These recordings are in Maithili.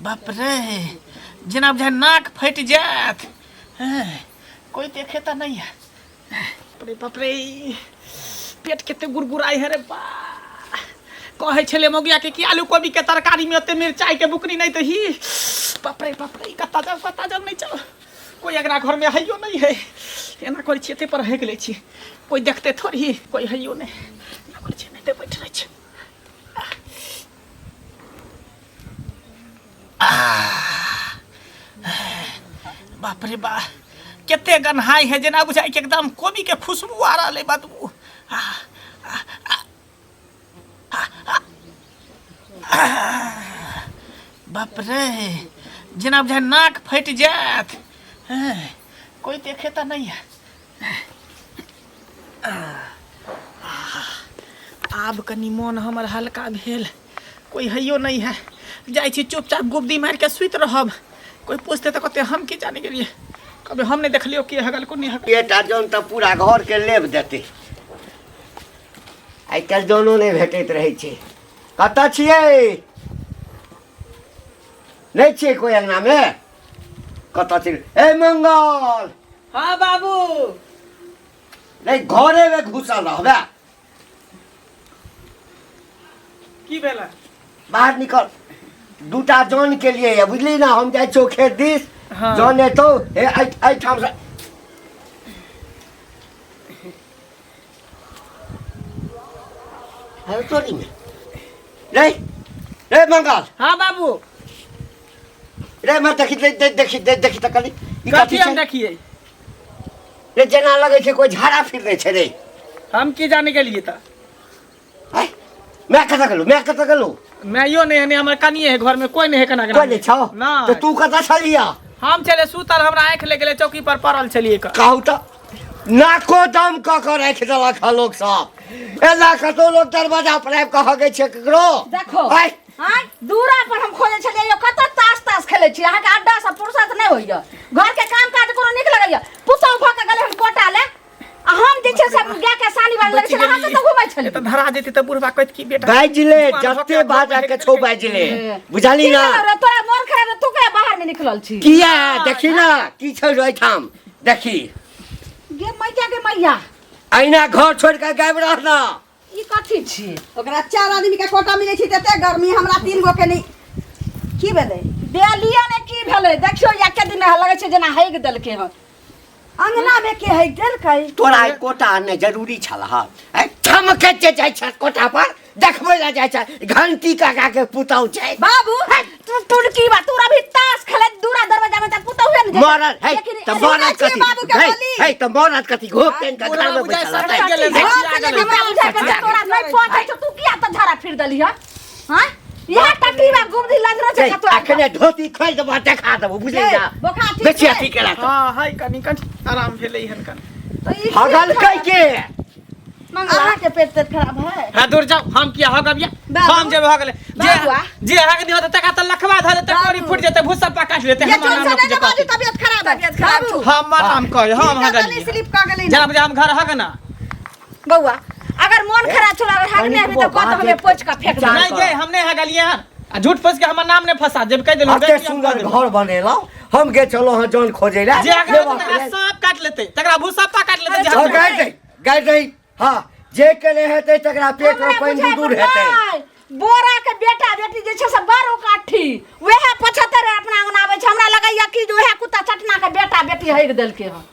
बाप रे, जेना बुझाय नाक फटि जायत। हैं, कोई देखे तऽ नहीं है। बाप रे बाप रे, पेट कते गुड़गुड़ाइ है रे बा। कहै छलै मौगिया के कि आलू कोबी के तरकारी में ओते मिरचाई के बुकनी नहीं दही। बाप रे बाप रे, कत्ता जाओ कत्ता जाओ, नहीं जाओ, कोई अगरा घर में हइयो नहीं है। एना करै छी, एते पर हेक लै छी, कोई देखते थोड़ी, कोई हइयो नहीं। एना करै छी, एनाहिते बैठ रहै छी। बाप रे बा, कते गन्हाई है, जेना बुझाइ कि एकदम कोबी के खुशबू आ रहल है, बदबू। आ, आ, आ, आ, आ, बाप रे, जेना बुझाइ नाक फटि जायत। हैं, कोई देखे तऽ नहीं है। आब कनि मोन हमर हल्का भेल, कोई हइयो नहीं है। जाइ छी चुपचाप गुब्दी मारि के सुति रहब। कोई पूछते तऽ कहते हम की जाने गेलियै, कभी हम नहीं देखलियो कि हगल को नहीं हगल। एकटा जन तऽ पूरा घर के लेप देतै। आइ काल्हि जनो नहि भेटैत रहै छै। कतऽ छियै? नहि छियै कोइ अङ्गनामे? कतऽ छियै? ए मंगल। हाँ बाबू। नहि, घरे में घुसल रहबे। की भेल? बाहर निकल। दूटा जन के लिए है, बुझली ना? हम जाइ छियौ खेत दिस। हाँ। जन एतौ हे एहिठाम से। अरे तोरी में रे रे मंगल। हाँ बाबू। रे मैं देखी दे, दे, देखी दे, देखी तऽ कनी ई कथी? कथी हम छै? देखिए। रे जेना लगै छै कोई झाड़ा फिर दै छै रे। हम की जाने गेलिए तऽ? आय, मैं कतऽ गेलौ, मैं कतऽ गेलौ? मैयो नहीं है, नहीं हमर कनिए है, घर में कोई नहीं है। कना कोई नहि छौ? ना। तऽ तू कतऽ छलिया? हम चले सुतल, हमरा आँखि लग गेलै, चौकी पर पड़ल छलिए। कहू तऽ नाको दम कऽ कऽ राखि देलक हँ लोक सब। एना कतौ लोक दरवाजा पर आबि कऽ हगै छै ककरो? देखो। आय, आँय, दूरा पर हम खोजै छलियै यौ, कतऽ ताश ताश खेलै छी? अहाँके अड्डा सब फुर्सत नहि होइया, घर के काम काज कोनो नीक लगैया? पुतहु भऽ के गेलै हन कोटा ले, आ हम जे छै से गाय के सानी बाजि लगै छलै, अहाँ कतऽ घुमै छलियै? तऽ धरा जेतै तऽ बुढ़बा कहत कि बेटा बाजि ले जुआन भऽ जते के बाजऽ के छौ बाजि ले, बुझली की ना? भेलौ रे, तोरा मोन खराब है, तू किया बाहर में निकलल छी? किया? देखी ना की छै एहिठाम, देखी। गे मैया, गे मैया। अहिना घर छोड़ि कऽ गाबि रहना। ई कथी छी? ओकरा चार आदमी के कोटा मिलै छै तते गर्मी, हमरा तीन गो के नहि। की भेलै? देलियै ने, की भेलै? देखियौ, एके दिन लगै छै जेना हैग देलकै हन। अंगना में के है देलकै? तोरा आइ कोटा आननाइ जरूरी छल? हँ, ठमके जे जाइ छै कोटा पर, देखबै लए जाइ छै, घंटी काका के पुतहु छै। बाबू, तू टुनकी बा, तू अभी ताश खेले दूरा दरवाजा में त पुतहु ने जेतै। मरल है लेकिन तऽ अरे मरल छियै कथी बाबू के है बोली। है तऽ मरल कथी घोप टेन के घर में बुझाइ बैठल सटि रहतै। गेलै, है, सठिया गेलै। हमरा बुझाइ पर तोरा नहि पहुंचै छौ, तू किया त झाड़ा फिर देली हन? हां, इहा टटी बा गुबदी लजरो छै है, कतो। अखने धोती खोलि देबो, देखा देबो, बुझली हे, ना? बोखार ठीक बेसी छै? अथी केला तऽ हाँ हाय, कनी कनी आराम भेलै हन कनी। तऽ ई हगलकै के? मंगला। अहाँ के पेट तेट खराब है? हाँ दूर जाओ, हम किया हगबिया? बाबू। हम जेबै हगले जे बाबुआ। जे हग दिहो त तका त लखवा धरे त कोरी फूट जेतै, भूसा पा काट लेतै। ये हमर जोर नाम से लोक नहि जे ने बाजू, कहतै। तबियत खराब है। तबियत खराब बाबू, हमर नाम कहे हम की हगलियै? स्लिप कऽ गेलै जेना बुझाय हम घर हग ना। बौआ, अगर मोन खराब छौ, अगर हगने हेबी तऽ कत हमे पोछि कऽ फेंक देबै। नहीं गे, हम नहीं हगलियै हन, आ झूठ फंस के हमर नाम नहीं फंसा जब कह देलहुं। एते सुंदर घर बनेलहुँ हम, गे चलो हँ जन खोजै लए। जे हगले तकरा सांप काट लेतै, तकरा भूसा पा काट लेतै जे हँ, हगले। गाड़ि दही, गाड़ि दही। हँ, जे केने हेतै तकरा पेट मे हमरा पानि बुझाइ दूर पर हेतै। नहि, बोरा के बेटा बेटी जे छै से बड़ उकाठी, वएह 75 अपना अंगना आबै छै। हमरा लगैया कि जे वएह कुत्ता चटना के बेटा बेटी हगि देलकै हन।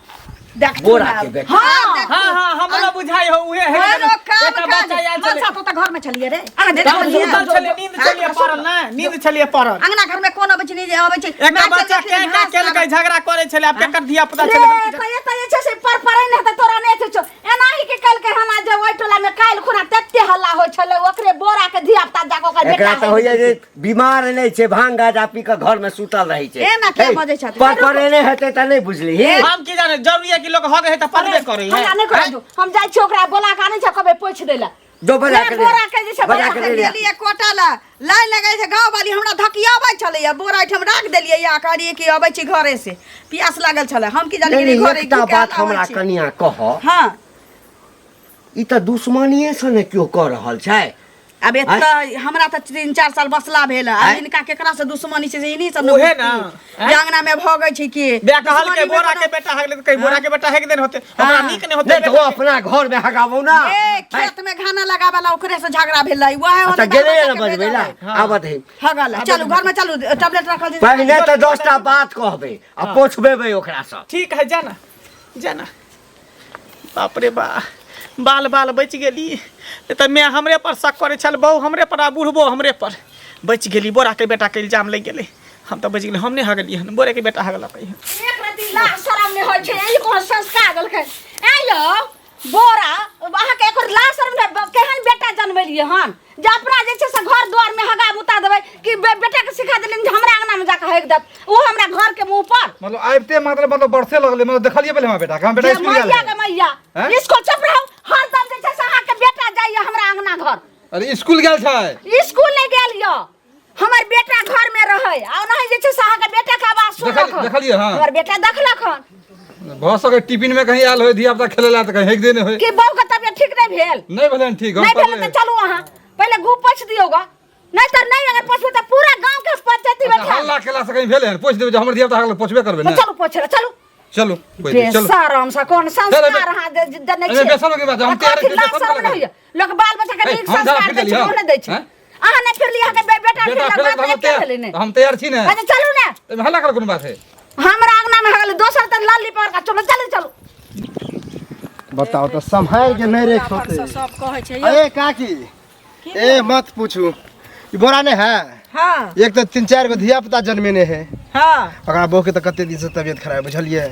देखथुन बोरा आब। के बेटा। हाँ। हाँ हाँ, हमरो बुझाइ हो उहे है। घरो काम एकटा काज। बच्चा आयल छलै। मनसा, तू तऽ घर में छलियै रे। अहाँ जे तब देखलियै। सुतल छलियै, नींद छलियै पड़ल, नहि नींद छलियै पड़ल। अंगना घर में कोन अबै छै, नहि जे अबै छै। एकटा माय बच्चा चलि के गेलखिन, के घास केलकै, झगड़ा करै छलै, आब केकर धिया पुता रे छलै हम की तऽ एतऽ जे छै से पर पड़ै नहि हेतै तोरा, नहि छै एनाही के कलकै हन जे ओहि टोला में काल्हि खुना तते हल्ला होइ छलै, ओकरे बोरा के धिया पुता जाके ओकर बेटा एकरा तऽ होइया जे बीमार नहि छै, भांग गाजा पी कऽ घर में सुतल रहै छै। एना किया हे, बजै छथिन? पर पर एने हेतै तऽ नहि बुझली। हम की जाने, जरूरी है कि लोग हग है तऽ पदबे करै है? हल्ला नहि करै, हम जाइ छी ओकरा बोला के आनै छै, कहबै पोछि दै लए। जो बजा के ले। बोरा के जे छै बजा के ले ले। गेलियै कोटा ला, लाइन लगै छै, गाँव वाली हमरा धकियाबै छलैया। बोरा एहिठाम राख देलियै या कहलियै कि अबै छी घरे से, पियास लागल छलै। हम की जानी नहीं गेलियै नहीं घरे एकटा की बात केना हमरा अबै छी। कनिया कह। हाँ। ई तऽ दुश्मनिए से ने केओ कऽ रहल छै? आब एतऽ हमरा तऽ 3-4 साल बसला भेल है। आब आँय? हिनका केकरा से दुश्मनी छै से इन्हीं सब ने उहे ना, बुझती। जे अंगना में भगै छै के बे कहल के दुश्मनी में बोरा कोनो- के बेटा हगले तऽ कही बोरा के बेटा हेक देन होते ओकरा नीक नहि होते नहीं तो वो अपना घर में हगाबो ना ए खेत में घाना लगावे ला ओकरे से झगड़ा भेलै वहे अच्छा होते गेले ना बजबै ला आबत है हगल चलू घर में चलू टैबलेट रखल छै पहिने तऽ 10टा बात कहबै आ पोछबेबै ओकरा सँ ठीक है जाना जाना बाप रे बा बाल बाल बचि गेली नहि तऽ माय हमरे पर शक करै छल बहु हमरे पर आ बुढ़बो हमरे पर बचि गेली बोराके बेटाके इल्जाम लागि गेलै हम तऽ बचि गेली हम नहि हगलियै हन बोरेके बेटा हगलकै हन एक रति लाज शरम नहि होइ छै ई कोन संस्कार देलकै ऐ यौ बोरा अहाँके एकर लाज शरम नहि केहन बेटा जनमेलियै हन जे अपना जे छै से घर द्वारमे हगा मुता देबै कि बेटाके सिखा देलियै जे हमरा अंगनामे जाके हगि देत ओ हमरा घरके मुँह पर मतलब आबिते मात्र मतलब बरसे लगलै मतलब देखलियै पहिले हमरा बेटा के हम बेटा जे स्कूल गेल मैया है के मैया हैं? स्कूल चुप रहू हरदम जे छै से अहाँके बेटा जाइए हमरा अंगना घर अरे स्कूल गेल छै स्कूल नहि गेल यऽ हमर बेटा घर में रहे आ ओनाही जे छै से अहाँके बेटा के आवाज सुनलक हन। देखलियै, हँ। हमर बेटा देखलक हन भऽ सकै टिफिन में कहीं आयल होय धिया पुता खेले ला तऽ कहीं हेक देने होय कि बहू के तबियत ठीक नहि भेल नहीं भेलै हन ठीक हम नहि भेल पढ़ले तऽ चलू अहाँ पहिले गु पोछि दियौ ग नहि तऽ नहि अगर पोछबै तऽ पूरा गाँव के पंचायती अच्छा, बैठा हल्ला केला से कहीं भेलै हन पोछि देबै जे हमर धिया पुता हल्ला पोछबे करबै तऽ ने चलू पोछे लए चलू चलू पोछि देबै, चलू बेशरम से कोन संस्कार अरे, अहाँ देने अरे, छियै बेशरम के बात है, हम आ तैयार कथी छी, लाज बेशरम शरम के नहि होइए लोक बाल बच्चा के ए, नीक हम संस्कार जरा दै छै फिर ओ नहि दै छै हैं? अहाँ नहि फिरलियै अहाँके बेटा बेटा फिरलक फिरलक बात तऽ हम एके तैयार भेलै ने हम तैयार छी ने अच्छा चलू ने एहिमे हल्ला कर कोनो बात है हमरा अंगना में हगल दोसर तऽ लाली पर का चलू चलू चलू बताओ तऽ सम्हारि के नहि रख होते सब कहै छै अरे काकी ए मत पूछू ई बोरा नहीं है हाँ एक तो 3-4 गो धिया पुता जन्मेने है हाँ ओकरा बहू के तो कते दिन से तबियत खराब बुझलिए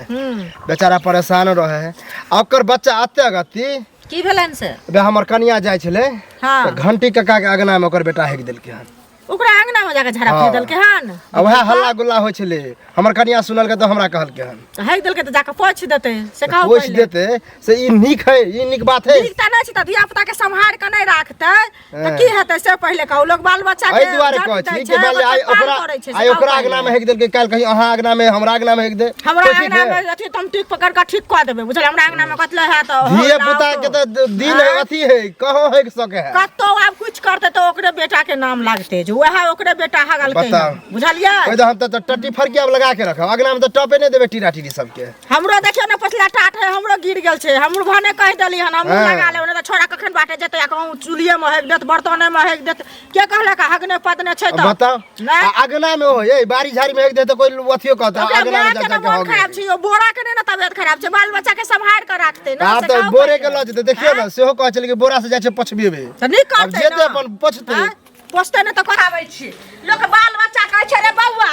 बेचारा परेशान रहे है आ ओकर बच्चा अते अगत्ती की भेलनि से बे हमर कनिया जाइ छलै हाँ। तऽ घंटी कक्का के अगना में ओकर बेटा हेक देलकै हन ओकरा अंगना में जाके झाड़ा हाँ। फेंक देलकै हन आ वएह हल्ला गुल्ला होइ छलै हमर कनिया सुनलकै तऽ हमरा कहलकै हन तऽ हेक देलकै तऽ जाके पोछि देतै से कहू पोछि पहिले देतै से ई नीक है ई नीक बात है नीक तऽ नहि छै तऽ धिया पुता के सम्हार के नहि राखतै तऽ हाँ। की हेतै से पहिले कहू लोग बाल बच्चा के एहि दुआरे जन्म कहै दै छी छै, कि मानि लिअ आइ बच्चा पाल ओकरा करै छै, से आइ कहू ओकरा पहिले। अगना में हेक देलकै काल्हि कहीं अहाँ अगना में हमरा अगना में हेक दे हमरा तो ठीक अंगना है। में अथी तुम ठीक पकड़ के ठीक कऽ देबै बुझल हमरा अंगना में कतले हैत धिये पुता के तऽ दिन है अथी है कहो हेक सके है कतौ आब कुछ करते तऽ ओकरे बेटा के नाम लागते जे वएह ओकरे बेटा हगलकै बताउ। हन। बुझलियै ओहि तऽ हम तऽ टट्टी फरकी आब लगा के रखब अगना में तऽ टपे नहि देबै टीरा टीरी सबके हमरो देखियौ ने पछिला टाट है हमरो गिर गेल छै हमरो भने कहि देली हन हमहूँ हाँ। लगा लेब नहि तऽ छोड़ा कखन बाटे जेतै आ कहूँ चूल्हिए मे हगि देत बर्तने मे हगि देत के कहलक हगने पदने छै तऽ बताउ नहि आ अगना में हो ये बाड़ी झाड़ी में हेक दे तऽ कोई अथियो कहता ओकरा अगना में माय जा के जा ने के मोन हग खराब छै यौ बोरा के नहि ने तबियत खराब छै बाल बच्चा के सम्हारि के राखतै ने आब से तऽ कहू बोरे के पहिले। लऽ जेतै देखियौ ने सेहो कहै छलै कि बोरा से जाइ छै पछबेबै तऽ नीक आब करतै जेतै ने अपन पोछतै आँय? पोछतै ने तऽ आबै छी लोक बाल बच्चा कहै छै रे बौआ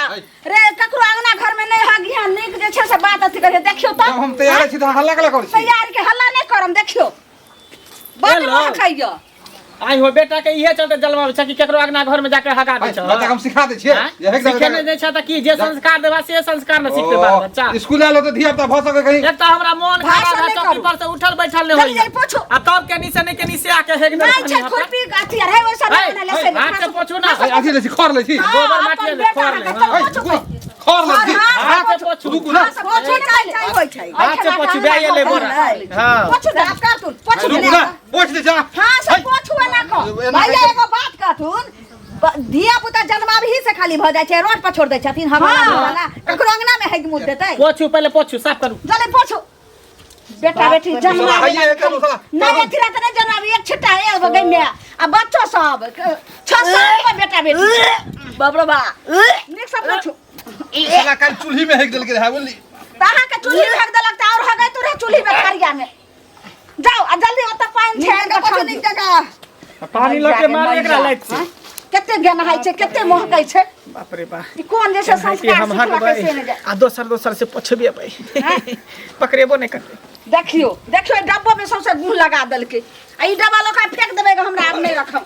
रे ककरो अंगना घर में नहि हगिहा नीक जे छै से बात अथी करिहे देखियौ तऽ जब हम तैयार छी तऽ हल्ला कला करै छी तैयार के हल्ला नहि करम देखियौ बड हेलो। महकैया आई हो बेटा के इहे चलते जलवा छै कि केकरो अंगना घर में जाके हगा दै छै बच्चा के हम सिखा दै छियै आँय? जे हेक देबै सीखे नहि दै छै तऽ की जे संस्कार देबा से संस्कार ने सीखते बाल बच्चा स्कूल आयल होतै धिया पुता भऽ सकै कहीं एक तऽ हमरा मोन भाषण खराब है नहि चौकी करू। पर से उठल बैठल नहि जल्दी होइया जल्दी पोछू। आ तब केनी से नहि केनी से आके हेग नहि छै खुरपी अथी आर है ओइ सब है, बना ले से हाथ से पोछू ना। अथी लै छी खर लै छी गोबर माटी ले, खर ले, हाँ। खर लै छी हाथ से पोछू रुकू ना पोछू चाय चाय होइ छै हाथ से पोछू बे एलै बोरा हां पोछू साफ करतुन पोछू रुकू ना पोछ दे जा हां से पोछू एना कऽ एना भैया एगो बात कहथुन धिया पुता जन्माबही से खाली भऽ जाइ छै रोड पर छोड़ दै छथिन हवा वाला ककरो अंगना में हेग मुद देतै पोछू पहिले पोछू साफ करू जल्दी पोछू बेटा बेटी जन्मा आइए एक साला नहीं अथी रहते नहीं जन्माबी एक छिट्टा एक गई में आ बच्चो सब 6-7 गो बेटा बेटी बाप रे बा नीक से पोछू साला काल चूल्ही में हेक देलकै रहै बोलली तऽ अहाँके चूल्ही में हग देलक तऽ और हगैत रहे चूल्ही में थरिया में जाओ आ जल्दी ओतऽ पानि छै नीक जकाँ पोछू नीक जकाँ पानी लऽ के मार एकरा लाइट से कते गनहाइ छै कते महकै छै बाप रे बा ई कोन जे छै एनाहिते संस्कार हम सिखलकै हगबै से नहि जाय आ दोसर दोसर से पोछबेबै पकड़ेबो नहि करबै देखियो देखियो ई डब्बो में सौंसे गुह लगा देलकै आ ई डब्बा लऽ कऽ फेंक देबै गे, हमरा आब नहि रखब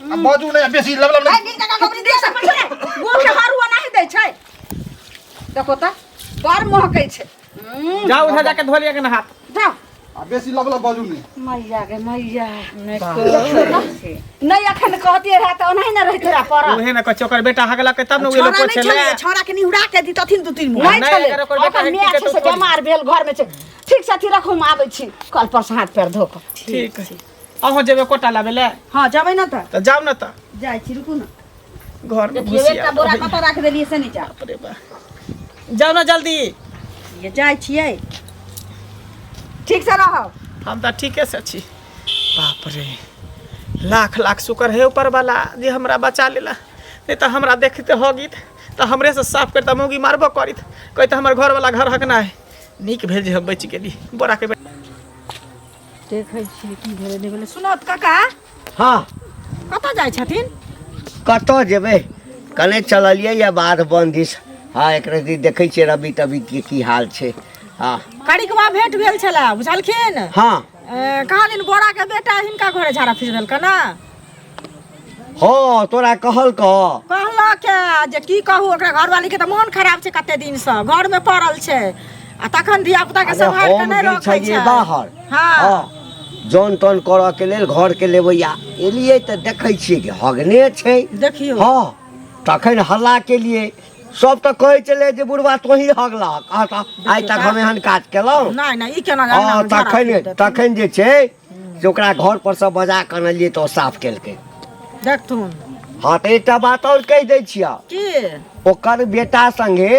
आ बाजू नहि बेसी लब लब ऐ नीक जकाँ गोबरी देख दिअ सकै छै गुह के हरुआ नहि दै छै देखो तऽ बड़ महकै छै जाओ उधर जाके धो लिया के हाथ जाओ आ बेसी लब लब बाजू नहि मैया गे मैया नहि अखन कहतियै रहए तऽ ओनाही ने रहिते रहए पड़ल उहे ने कहै छै ओकर बेटा हगलकै तब ने उ एलो छौड़ा नहि पोछे ले छलियै छौड़ा के निहुरा के दितथिन 2-3 मुँह नहि नहि, छलै अगर ओकर बेटा ओकर हेतै माय तऽ छै से थोड़ी। बेमार भेल घरमे छै ठीक से अथी रखू हम आबै छी कल पर से हाथ पैर धो कऽ ठीक है अहूँ जेबै कोटा लाबै लए? हँ, जेबै ने तऽ। तऽ जाउ ने तऽ। जाइ छी, रुकू ने। घर में देखियौ, घुसिया एकटा बोरा कतऽ राखि देलियै से नीचा। बाप रे बा, जाउ ने जल्दी। ये जाइ छियै, ठीक से रहब। हम तऽ ठीके से छी। बाप रे, लाख लाख शुक्र है ऊपर वाला जे हमरा बचा लेला, नहीं तऽ हमरा देखते हगित तऽ हमरे से साफ करता, मौगी मारबो करित, कहते हमर घर वाला घर हक ना है। नीक भेल जे हम बचि गेली बोरा के। देखै छियै की भेलै नहि भेलै। सुनत काका? हँ। कतऽ जाइ छथिन? कतऽ जेबै, कने चललियै या बाध बन दिस। हँ, एक रति देखै छियै रवि तबी के की हाल छै। हँ। कनिकबा भेंट भेल छलै, बुझलखिन? हँ। कहलिन बोरा के बेटा हिनका घरे झाड़ा फिर देलक ना। हँ, तोरा कहल कह? कहलक जे की कहू, ओकरा घरवाली के तऽ मोन खराब छै, कते दिन से घर में पड़ल छै आ तखन धिया पुता के अरे सम्हारि के हम नहि गेल रखै छलियै छै बाहर। हँ। हँ, जन तन करऽ के लेल घर के लेबैया एलियै तऽ देखै छियै कि हगने छै। देखियौ। हँ, तखन हल्ला केलियै, सब तऽ कहै छलै जे बुढ़वा तोही हगलहक। हँ, तऽ आइ तक हम एहन काज केलहुँ? नहि नहि, ई केना हँ। अंगना में झाड़ा तखन फिर देथिन? तखन जे छै से ओकरा घर पर से बजा कऽ अनलियै तऽ ओ साफ केलकै। देखथुन। हँ, तऽ एकटा बात आओर कहि दै छियह। की? ओकर बेटा संगे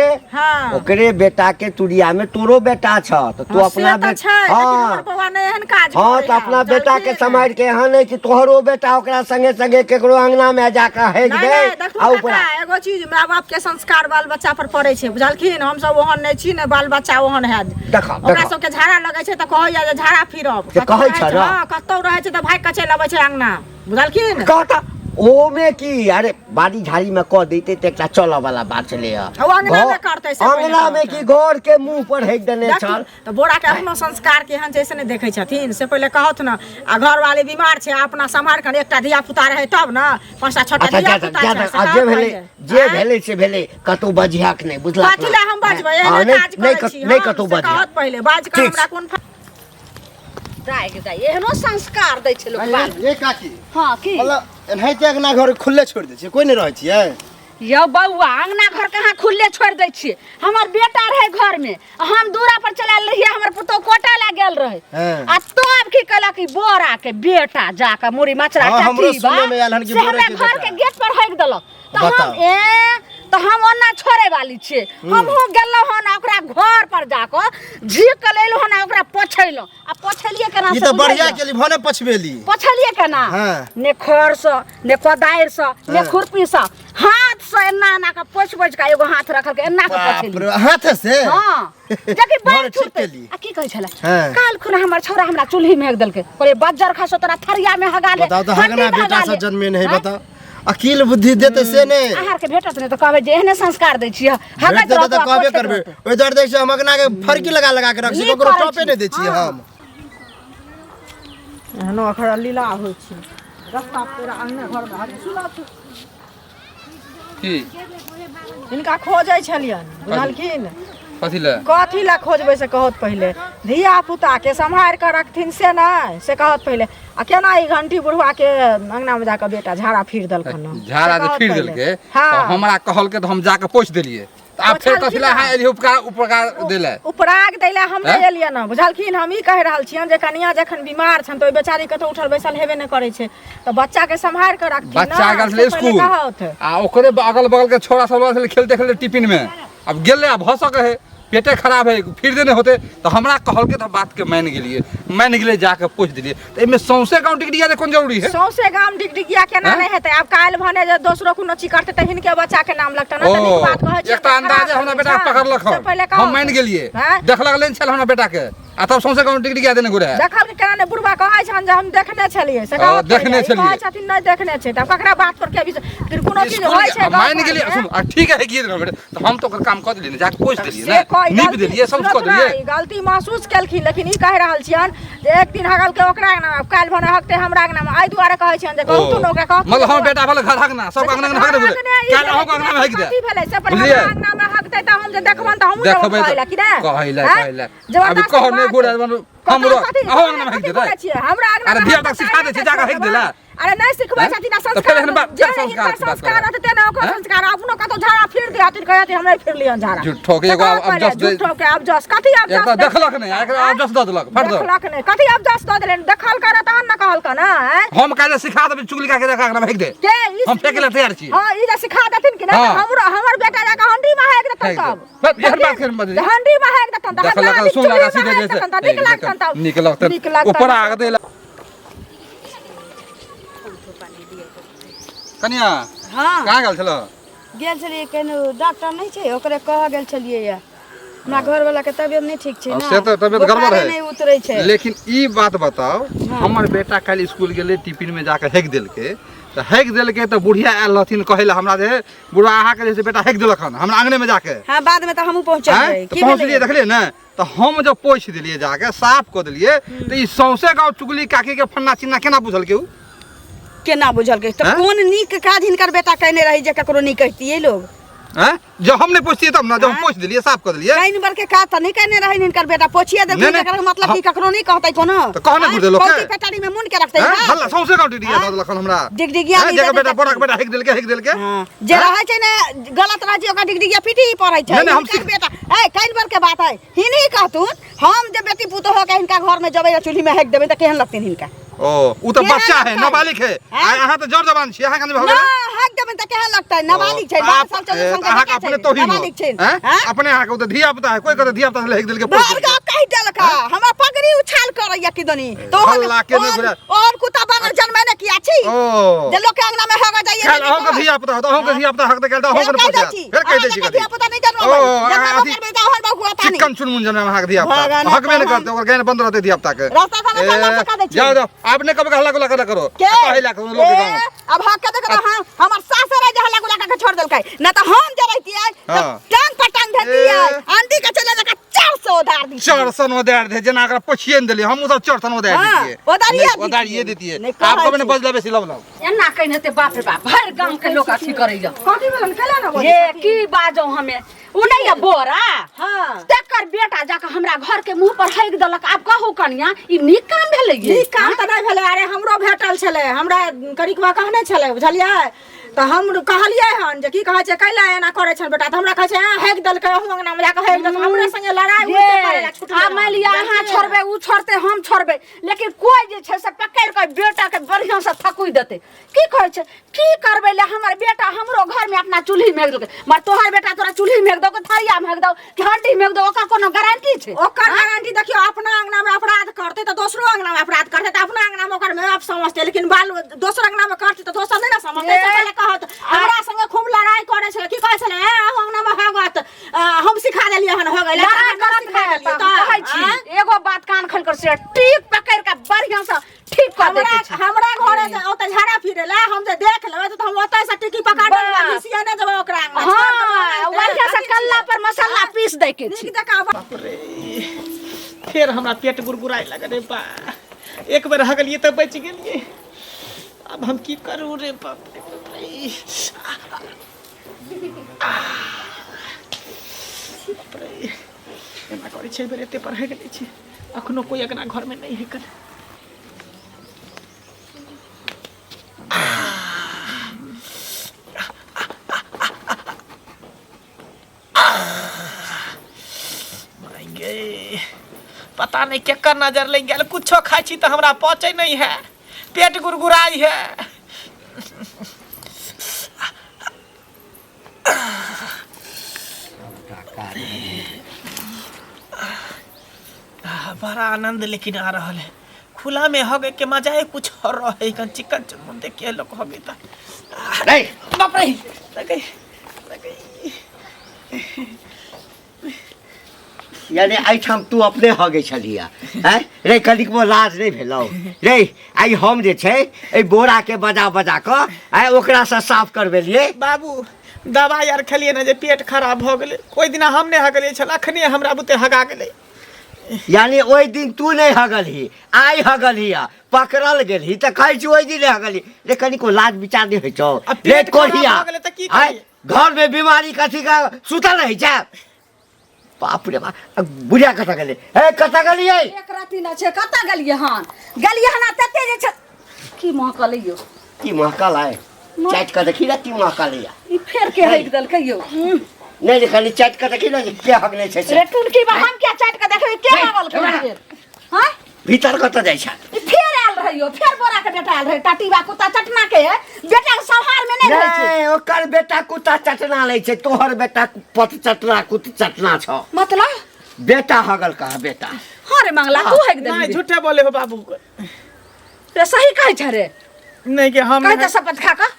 ओकरे बेटा के तुरिया में तोरो बेटा छ, तऽ तू हँ, से अपना तऽ बे छै, लेकिन हँ हमर बौआ नहि एहन काज हँ, करै तऽ अपना है, बेटा के बुझलखिन? सम्हारि के, एहन नहि कि तोहरो बेटा ओकरा संगे संगे केकरो अंगना में जाके हेक नहि दे नहि, देखू आ उपरा काका, एगो चीज, माय बाप के संस्कार बाल बच्चा पर पड़ै छै, बुझलखिन? हमसब ओहन नहि छी ने बाल बच्चा ओहन हैत। देखा ओकरा देखा सबके झाड़ा लगै छै तऽ कहैया जे झाड़ा फिरब। से कतौ कहै रहै छ छै ने? हँ, कतौ रहै छै तऽ भागि कऽ चलि अबै छै अंगना, बुझलखिन? कहता ओमे की, अरे बाड़ी झाड़ी में कऽ दैते तऽ एकटा चलऽ वाला बात छलै। ओ अंगना मे करतै से पहिले अंगना में कहतै। की घर के मुंह पर हेक देने देखू, छल। तऽ बोरा के अपनो संस्कार केहन छै से नहि देखै छथिन, से पहिले कहत ने। आ घरवाली बीमार छै, अपना सम्हार कऽ एकटा धिया पुता रहै तब ने, पाँचटा छओटा अच्छा धिया जा पुता जा छै, से आ जे कहत भेलै पहिले। जे आँय? भेलै से भेलै, कतौ बजिहक नहि, बुझलक? कथी लए हम बजबै? हँ, एहने नहि काज नहि करै छी नहि हम, कतौ से बजिहक। कहत पहिले बाज कऽ ठीक हमरा कोन दाइ गे दाइ, एहनो संस्कार दै छै लोक बाल। ये काकी। हँ, की? मतलब एनाहिते अंगना घर खुल्ले छोड़ि दै छियै, कोइ नहि रहै छियै? यौ बौआ, अंगना घर कहाँ खुल्ले छोड़ि दै छियै? हमर बेटा रहै घर में, हम दूरा पर चलायल रहियै, हमर पुतोह कोटा लए गेल रहै। आ तब की केलक ई बोरा के बेटा, जाके मुड़ी मचरा हँ, हमरो चटीबा, सुनय मे आयल हन कि से बोरे हमरा के घर बेटा। के गेट पर हगि देलक। तऽ हम बताउ। ए तऽ हम ओना छोड़े वाली छियै? हमहूँ गेलहुँ हन आ ओकरा घर पर जाकऽ झीक के लेलहुँ हन आ ओकरा पोछेलहुँ। आ पोछलियै केना ई से तऽ बढ़िया बुझलियै? केली, भने पछबेली। पोछलियै केना? ने खरसँ, ने कोदारिसँ, ने खुरपीसँ, हाथसँ एना एना कऽ पोछि पोछि कऽ, एगो हाथ रखलकै, एना कऽ बाप पोछलियै। रे, हाथे से? हँ, जबकि बड़ बाढ़ि ठीक छुटतै। केली। आ की कहै छलै? हँ। काल खुना हमर छौड़ा हमरा चूल्ही में हेक देलकै। कहलियै बज्जर खसो तोरा, थरिया में हगा ले, बताउ तऽ, हड्डी हगना में बेटा हगा सब ले। जन्मे नहीं। आँय? बताउ, अकील बुद्धि देते से नहि। अहाँ के भेटत नहि तऽ कहबै जे एहने संस्कार दै छियै, भेट हगैत देतै रहतौ तऽ आ कहबे पोछैत करबै। रहतौ। ओहि दुआरे देखै छियै हम अंगना के फरकी लगा लगा के रखै छियै, नीक ककरो करै टपे छी। नहि दै छियै। हम एहनो अखरा लीला होइ छै, रस्ता पेरा अंगने घर में हट। सुनत की? हिनका खोजै छलियनि, बुझलखिन? कथी लए? कथी लए खोजबै से कहत पहिले। धिया पुता के सम्हारि कऽ रखथिन से नहि, से कहत पहिले। आ केना ई घंटी बुढ़वा के अंगना में जाकऽ बेटा झाड़ा फिर देलखन हन? झाड़ा से जे कहत फिर पहिले। देलकै हँ। तऽ हमरा कहलकै तऽ हम जाके पोछि देलियै, तऽ आब फेर कथी लए अहाँ एलियै उपकार उपकार दै लए? उपराग दै लए हम नहि हैं? एलियै ने, बुझलखिन? हम ई कहि रहल छियनि जे कनिया जखन बीमार छनि तऽ ओहि बेचारी कतौ उठल बैसल हेबे नहि करै छै, तऽ बच्चा के सम्हारि कऽ रखथिन ने, बच्चा गेल से छलै पहिले स्कूल कहत। आ ओकरे अगल बगल के छोरा सब रहल छलै खेलते खेलते टिफिन में, आब गेलै आ भऽ सकै है पेटे खराब है, फिर देने होते तऽ हमरा कहलकै तऽ बात के मानि गेलियै, मानि गेलियै, जाके पोछि देलियै। तऽ एहिमे सौंसे गाँव डिगडिया जे कोन जरूरी है? सौंसे गाम डिगडिगिया केना हैं? नहि हेतै? आब काल्हि भने जे दोसरो कोनो चीज करतै तऽ हिनके बच्चा के नाम लगतै ने। ओ तऽ नीक बात कहै छियै एक तऽ तऽ अंदाजे खराब हमरा बेटा छै। पकड़लक से हन। पहिले हम कहत। मानि गेलियै। हैं? देखलक लेन छल हमरा बेटा के आ तब सौंसे गाँव डिगडिगिया देने घुरे है। देखल के केना ने? बुढ़बा कहै छनि जे हम देखने छलियै, से हँ, कहत देखने पहिले। ई छलियै। कहै छथिन नहि देखने छै, तब ककरा बात पर के विश्वास? फिर कोनो चीज स्कूल होइ छै के- मानि गाँव गेलियै। घरमे। सुन, आ ठीक है कि बेटा, तऽ हम तऽ ओकर काम कऽ देलियै ने, जाके पोछि देलियै से ने, कोई नीप गलती देलियै, सब सुनत कऽ देलियै। ने, ई गलती महसूस केलखिन, लेकिन ई कहि रहल छियनि जे एक दिन हगल के ओकरा अंगना मे, काल्हि भने हगते हमरा अंगना मे। एहि दुआरे कहै छियनि जे कहथुन ओकरा, कहथुन मतलब हमर जे बेटा भेल घर हगना, सब अंगना अंगना हगने हगने ई काल्हि अहूँके अंगना मे हगि कथी दे। भेलै से पहिले। बुझलियै? हमरा अंगना मे हगतै तऽ हम जे देखबनि तऽ हमहूँ जेबनि देखबै कहै लए कि नहि? कहै लए आँय? कहै लए अभी जबरदस्ती कह नहि बात। गोरा हमरो कथी अहूँ अंगना मे हगि कथी देतै। बोलै छियै? हमरा अंगना अरे मे धिया पुता हगतै सिखा दै छै, तऽ जाके हगि देला। अरे नहीं सिखबै हैं? छथिन आ तऽ फेर संस्कार एहन बात- जे फेर संस्कार हिनकर के बात संस्कार करबै। रहतै ने ओकर हैं? संस्कार अपनो कतौ झाड़ा फिर दे हथिन कहै हथिन हमरा फिर लियन झाड़ा झूठो के एगो तऽ कहत अब पहिले, जस दे- झूठो के अब जस कथी अब एक जस तऽ देखलक नहि, एकरा अब जस दऽ देलक, फट दऽ। देखलक नहि कथी अब जस दऽ देलनि देखल कर तहन ने कहल ने हैं? हम काल्हि सिखा देबै चुगली काके देखा के भेज दे के ई हम फेंके लए तैयार छी हां ई जे सिखा देथिन कि ना हाँ। हमरो हमर बेटा जाके हंडी में हेक देतन फेंक तब दे। बस, एहन बात केहन बजली? हंडी में हेक देतन तब देखलक सुनलक सीधे जैसे नीक लागतन तब नीक लगतन नीक लगतन ऊपर आग दे कनिया हाँ कहाँ गेल छल गेल छलियै केनो डॉक्टर नहि छै ओकरे कहऽ गेल छलियै यऽ हमरा घरवाला के तबियत नहि ठीक छै अब ने से तऽ तबियत गड़बड़ बोखारे है नहि उतरै छै लेकिन ई बात बताओ हमर बेटा काल्हि स्कूल गेलै टिफिन में जाके हेक देलकै तऽ हेक देलकै तऽ बुढ़िया आयल रहथिन कहै लए हमरा जे बुढ़ा अहाँके जे छै बेटा हेक देलक हन हमरा आंगने में जाके हाँ बाद में तऽ हमहूँ पहुँचल आँय? रही तऽ की पहुँचलियै भेलै देखलियै ने तऽ हम जब पोछि देलियै जाके साफ कऽ देलियै तऽ ई सौंसे गाँव चुगली काकी के फन्ना चिन्ना केना बुझलकै उ केना बुझलकै तऽ आँय? कोन नीक काज हिनकर बेटा केने रही जे ककरो नहि कहितियै लोग आँय? जब हम नहि पोछतियै तब ने जब हम पोछि देलियै साफ कऽ देलियै काइन बर के काज तऽ नहि केने रहै हिनकर बेटा पोछिए देलकै नहि, नहि। एकर मतलब कि ककरो नहि कहतै कोनो तऽ कहने आँय? बुझतै लोकके। पौती पेटारी में मुन के रखतै आँय? बात? हल्ला सौंसे गाँव डिडिया दऽ देलक हन हमरा डिगडिगिया आँय? नहि जेकर देतै बेटा तखन। बड़क बेटा हेक देलकै हेक देलकै हाँ, जे रहै छै ने गलत रहै छै ओकरा डिगडिगिया पीटी ही पड़ै छै नहि, नहि, हम हिनकर बेटा ए काइन बर के बात है हिनही कहथुन हम जे बेटी पुतोह के हिनका घर में जबै आ चूल्ही में हेक देबै तऽ केहन लगतनि हिनका ओ उ तऽ केहन बच्चा है लगतै? नाबालिग है आँय? आँय, अहाँ तऽ जर जवान छी अहाँ केना भऽ ना गेलै हेक देबै तऽ केहन लगतै नाबालिग छै ओ, 12 आप- साल 14 ए, साल तऽ अहाँके के अपने बच्चा छै तोहिन नाबालिग छै आँय? आँय? अपने अहाँके ओ तऽ धिया पुता है कोई कहते धिया पुता से हेक देलकै पोछि भार्गव देलकै। कहि देलक हमरा पगड़ी उछाल करैया किदनी तो हल्ला के नहि घुरा- और कुत्ता बानर जनमे ने किया छी ओ जे लोक के अंगना में हगा जाइए काल्हि अहूँके धिया पुता होत अहूँके धिया पुता हक काल्हि तऽ अहूँके फेर कहि ने दै पोछि छी जायत। फेर कहि दै छी अहाँके कथी? धिया पुता नहि जनमबै ओ, अहाँ जनमबो अथी- करबै तऽ ओहन बहु आता नहि चिक्कन चुनमुन जनम अहाँके धिया पुता भगवान हकबे नहि तहन। करतै ओकर गायन बंद रहतै धिया पुता के रास्ता सामने ए, हल्ला से कह दै छी। जाओ जाओ आब नहि कभी हल्ला गुल्ला करे करो के कहै ला कोनो लोक के गाँव ए, अब हक के देखो हम हमर सास रहे जे हल्ला गुल्ला करके छोड़ देलकै न तऽ हम जे रहितियै तऽ हाँ। टांग पर टांग धरतियै ए। आंधी के चले जाके 400 उधार दी चार सन उधार दे जेना एकरा पोछिए ने देलियै हमहूँ सब चार सन उधार हाँ, दितियै उधारिये नहि, दितियै। उधारिये दितियै नहि, आब कहै कभी ने छी। बजला बेसी लब लब एना कहिने ते बाप रे बाप भरि गांव के लोग अथी करैया कथी भेलन केला ने बजै हे की बाजौ हमे उ नहीं है बोरा हाँ। तकर बेटा जाके हमरा घर के मुंह पर हेक देलक आब कहू कनिया ई नीक काम भेलै ये नीक काम तऽ नहि भेलै अरे हमरो भेटल छलै हमरा कनिकबा कहने छलै बुझलियै तऽ हम कहलियै हन जे की कहै छै कैला एना करै छन बेटा तऽ हमरा कहै छै "आ, हेक देलकै अहूँ अंगनामे जाकऽ हेक देलकै हमरे संगे लड़ाइ ये, उल्टे करै ला छुटलै आब मानि लिअ अहाँ छोड़बै उ छोड़तै हम छोड़बै लेकिन कोई जे छै से पकड़ि कऽ बेटा के बढ़िआँ से थकुइ देतै की कहै छै की करबै ले हमर बेटा हमरो घर में अपना चूल्ही में हेक देलकै मगर तोहर बेटा तोरा चूल्ही में हेक दौ कि थरिया में हेक दौ कि हड्डी में हेक दौ ओकर कोनो गारंटी छै ओकर गारंटी देखियौ अपना अंगना में अपराध करतै तऽ दोसरो अंगना में अपराध करतै तऽ अपना अंगना में ओकर माय बाप समझतै लेकिन बाल दोसर अंगना में करतै तऽ दोसर नहि ने समझतै से पहिले कहत हमरा संगे खूब लड़ाई करै छलै की कहै छलै ए अहूँ अंगना में हगत हम सिखा देलियै हन हो गेलै लड़ाई करत सिखा है देलियै तऽ हम कहै छी एगो बात कान खोल कर से टीप पकड़ के बढ़िआँ से ठीक कऽ हमरा देके छै हमरा घरे जे ओतऽ झाड़ा फिरे ला हम जे देख लेबै तऽ हम ओतऽ से टिकी पकड़ लेबै बस। घिसिया नहि जेबै ओकरा अंगना छोड़ देबै हाँ ओनाहिते। बढ़िआँ से कल्ला पर मसाला पीस दै के छै नीक जकाँ बाप रे फेर हमरा पेट गुरगुराए लगल रे बा एक बेर हगलियै तऽ बचि गेलियै आब हम की करू रे बाप रे बाप रे बाप रे एना करै छै एहि बेर एते पर हगि लै छी अखनो कोइ अगना घरमे नहि हेकल गे पता नहीं केकर नजर लग गेल कुछो खाइ छी तऽ हमरा पचै नहीं है पेट गुरगुराई है बड़ा आनंद लेकिन आ रहल है खुला में हगे के मजा है कुछ और रहे कन चिकन चुनमुन देख के लोग हगे त नहीं बाप रे लगे लगे यानी एहिठाम तू अपने हगै छलिह आँय रे कनिकबो लाज नहि भेलौ रे आइ हम जे छै एहि बोराके बजा बजा कऽ आइ ओकरासँ साफ करबेलियै बाबू दवाइ आर खेलियै ने जे पेट खराब भऽ गेलै ओहि दिना हम नहि हगलियै छल अखने हमरा बुते हगा गेलै यानी ओहि दिन तू नहि हगलही आइ हगलही आ पकड़ल गेलही तऽ कहै छी ओहि दिन नहि हगलही रे कनिको लाज विचार नहि होइ छौ आ रे पेट खराब कोढ़िया भऽ गेलै तऽ की आँय करियै? घरमे बीमारी कथी का सुतल रहै छै बाप रे बाप आ बुढ़िया कतऽ गेलै हे कतऽ गेलियै एक रति न छै कतऽ गेलियै हन गेलियै हन आ तते जे छै की महकल यौ? की महकल है? चाटि कऽ देखी ने की महकल या। ई फेर के हकि देलकै यौ? नहि रे, खाली चाटि कऽ देखी ने जे के हगने छै से। रे टुनकी बा, हम क्या चाटि कऽ देखबै के नहीं, हगलकै हमरा। फेर? हाँ? भीतर कतऽ जाइ छै? ई फेर आयल रहै यौ, फेर बोरा के बेटा आयल रहै। टाटीबा कुत्ता चटना के बेटा के सहार में नहि रहै छै। नहि, ओकर बेटा कुत्ता चटना लै छै, तोहर बेटा पत चटना कुत चटना छौ। मतलब बेटा हगल कह बेटा। हाँ रे मंगला, तू हगि नहीं देलही? झूठे बोले हो बाबू। रे सही कहै छ रे? नहीं के हम कहै त शपथ खा कऽ।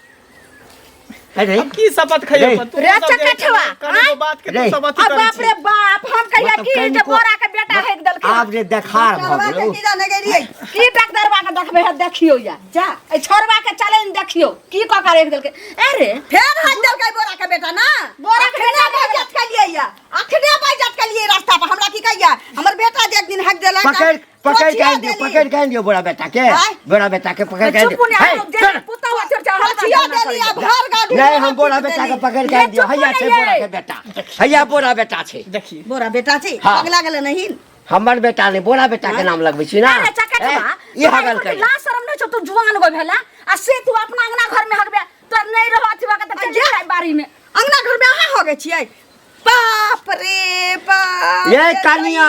अरे हम की शपथ खइयो? रे। तू रे सब जे चकठवा, कने आँय? बात के रे। तू सब अथी आ करै बाप छी। रे बाप, हम कहिया मतलब की जे कनिको- बोरा के बेटा हगि देलकै। आब जे देखार भऽ गेलौ। की जाने गेलियै? की डॉक्टरबा के देखबै है? देखियौ या जा एहि छोड़बा के चलन देखियौ की कऽ के राखि देलकै। अरे फेर हक देलकै बोरा के बेटा ना। बोरा के बेटा अखने बेइज्जत केलियै या, अखने बेइज्जत केलियै रास्ता पर। हमरा की कहिया, हमर बेटा जे एक दिन हक देलक पकड़ पकड़ के आनि दियौ, देली। पकड़ के आनि दियौ बोरा बेटा के। आँय? बोरा बेटा के पकड़ के आनि चुप दियौ। ने हे, हम जे चल। पुतहु अथी छै, हल्का पोछिया जाना देली आ करैया। भर गाड़ी नहीं, हम बोरा बेटा के पकड़ के आनि दियौ। चुप हैया छै नहीं बोरा ये। के बेटा, हैया बोरा बेटा छै। देखिए बोरा बेटा छै। हाँ। पगला गेलै नहीं। हमर बेटा नहीं, बोरा बेटा के नाम लगबै छी ना। अरे चकटवा, ए, ई तोरा हगल एको कर लाज शरम नहि छौ? तू जुआन गो भेला आ से तू अपना अंगना घर में हगबे तो नहीं रहो अथी के त चलि जा बाड़ी में। अंगना घर में अहाँ हो गए छियै? बाप रे बाप। ये कनिया,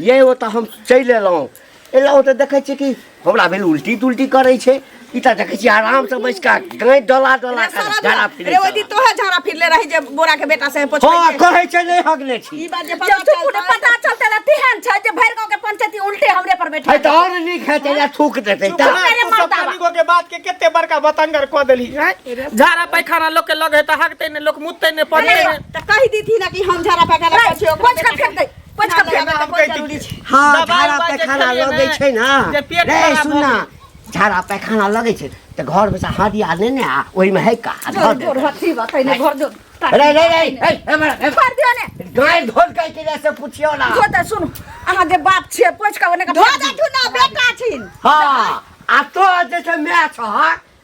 ये ओ तऽ हम चलि एलहुँ, एलहुँ तऽ देखै छियै कि हमरा भेल उल्टी तुल्टी करै छै। ई तऽ देखै छियै आरामसँ बैस कऽ गाँइ डोला डोला कऽ झाड़ा फिरै रे ओहि दिन तोहे झाड़ा फिरले रही जे बोरा के बेटा से पोछै। हँ, कहै छै नहि हगने छी। ई बात जे जब पता चुप ने चलतै, पता चलते त तेहन छै जे भरि गांव के पंचायती उल्टे हमरे पर बैठा है तऽ आओर नीक हेतै या थूक देतै चुप तऽ। ना, अरे तू सब मर्दाबा। कनिको के बात के कते बड़का बतंगर कऽ देलही हैं? झाड़ा पैखाना लोक के लगे तऽ हगतै ने, लोक मुततै ने, पड़तै ने। तऽ कहि दीथी ना कि हम झाड़ा पैखाना रे, करै छी, ओकरा पोछि कऽ फेंक दे, पोछि कऽ फेंक दे। हम कोइ कहि जरूरी दी। छै। हँ, दबाइ झाड़ा उबाइ जे पैखाना खेलियै लगै ने, छै ना जे पेट रे खराब सुन भऽ ना, झाड़ा पैखाना लगै छै तऽ घरमे से हाडिया लेने आ, ओहिमे है का आ धऽ जोर देतै। हथी बतै ने घर जो। रे रे रे ए, एमहर, एमहर। छोड़ दियो ने। गाय धोल के के से पुछियो ना। धो दे। सुन, अहाँ जे बाप छियै, पोछि कऽ ओने के धो फेंक दियौ। देथु ना, बेटा छिन। हँ, आ तो जे छै माय छह,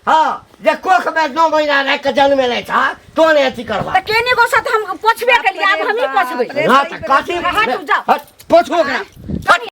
हँ, जे कोख में 9 महीना राखि कऽ जन्मेले छह, तो ने अथी करबा। तऽ केने गो से तऽ हम पोछबे केलियै, आब हमही पोछबै। हँ तऽ कथी हटू, जाउ। हट, पोछू ओकरा। हट।